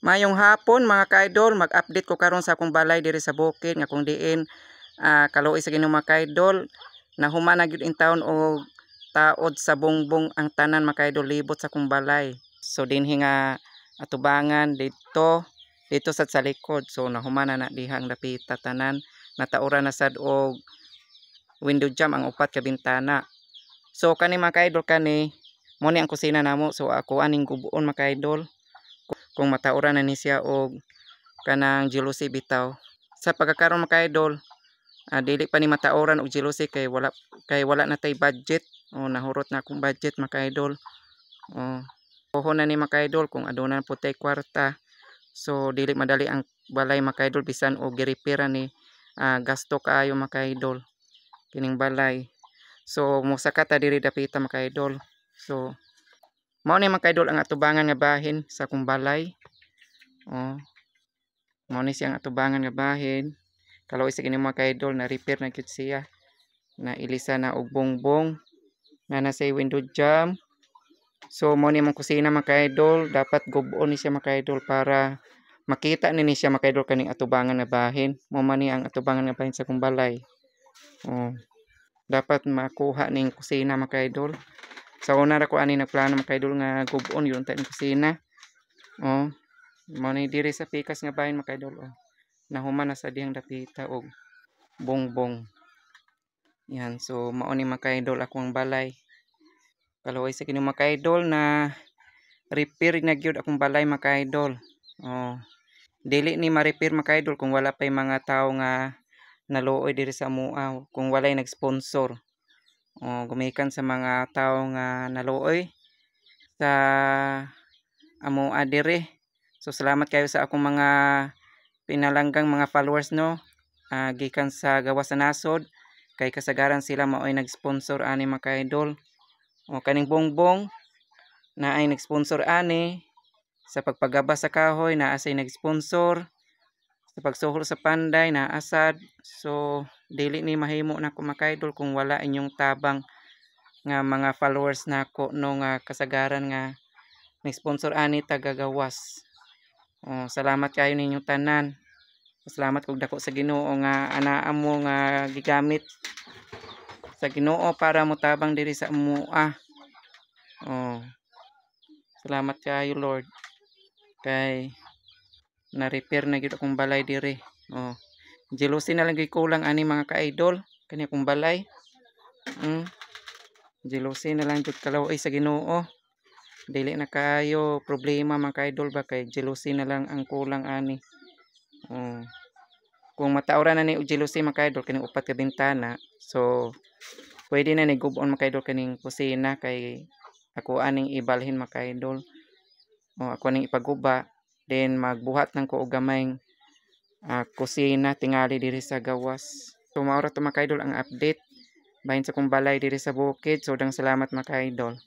Mayong hapon, mga ka-idol, mag-update ko karon sa akong balay diri sa bukid nga kung diin kaluoy sa Ginoo, mga ka-idol, nahuman na gyud in town og taod sa bongbong ang tanan, mga ka-idol, libot sa akong balay. So dinhi nga atubangan dito dito sa likod. So nahuman na na diha ang dapita tanan, nataoran na sad og window jamb ang upat ka bintana. So kani, mga ka-idol, kani mo ni ang kusina namo. So ako aning gubuon, mga ka-idol, kung matauran na ni siya og kanang jealousy bitaw. Sa pagkakaroon, mga ka-idol, dili pa ni matauran og jealousy kay wala na tay budget o nahurot na akong budget, mga ka-idol. O puhon na ni, mga ka-idol, kung aduna po tay kwarta. So dili madali ang balay, mga ka-idol, bisan og girepera ni, gasto kaayo, mga ka-idol, kining balay. So mosaka ta diri dapita, mga ka-idol. So mao ni, mga ka-idol, ang atubangan nga bahin sa akong balay. Oh. Mao ni siyang atubangan nga bahin. Kaluoy sa Ginoo, mga ka-idol, na repair na gyud siya. Na ilisa na og bongbong. Na nasa window jamb. So mao ni among kusina, mga ka-idol, dapat gub-on ni siya, mga ka-idol, para makita ni siya, mga ka-idol, kaning atubangan nga bahin. Mao man ni ang atubangan nga bahin sa akong balay. Oh. Dapat makuha ning kusina, mga ka-idol. Sa una ra ko ani nagplano, mga ka-idol, nga gub-on yun ta ning kusina. Oh. Mao ni diri sa pikas nga bahin, mga ka-idol, oh. Nahuman na sa dihang dapita og bongbong. Yan, so mao ni, mga ka-idol, akong balay. Kaluoy sa Ginoo, mga ka-idol, na repair na gyud akong balay, mga ka-idol. Oh. Dili ni ma-repair, mga ka-idol, kung wala pay mga tawo nga naluoy diri sa amoa, kung walay nag-sponsor. Oh, gumikan sa mga tawo nga naluoy sa amoa diri. So salamat kayo sa akong mga pinalanggang mga followers, no. Gikan sa gawas sa nasod kay kasagaran sila maoy nag-sponsor ani, mga ka-idol. O kaning bongbong na ay nag-sponsor ani, sa pagpagaba sa kahoy naa say nag-sponsor, sa pagsuhol sa panday naa sad. So dili ni mahimo nako, mga ka-idol, kung wala inyong tabang nga mga followers nako, no, nga kasagaran nga nag-sponsor ani taga gawas. Oh, salamat kayo ninyong tanan. Salamat kog dako sa Ginoo nga anaa mo nga gigamit sa Ginoo para motabang diri sa amoa. Oh. Salamat kayo, Lord. Kay na-repair na gyud akong balay diri. Oh. Jealousy na lang gyud kulang ani, mga ka-idol, kani akong balay. Jealousy na lang gyud, kaluoy sa Ginoo. Dili na kayo problema, mga ka-idol ba, kay jealousy na lang ang kulang ani. Oh. Kung matauran na ni og jealousy, mga ka-idol, kaning upat ka bintana, so pwede na ni gub-on, mga ka-idol, kaning kusina kay ako aning ibalhin, mga ka-idol. O ako aning ipaguba, then magbuhat nang ko og gamayng kusina tingali diri sa gawas. So mao ra to, mga ka-idol, ang update bahin sa kong balay diri sa bukid. So daghang salamat, mga ka-idol.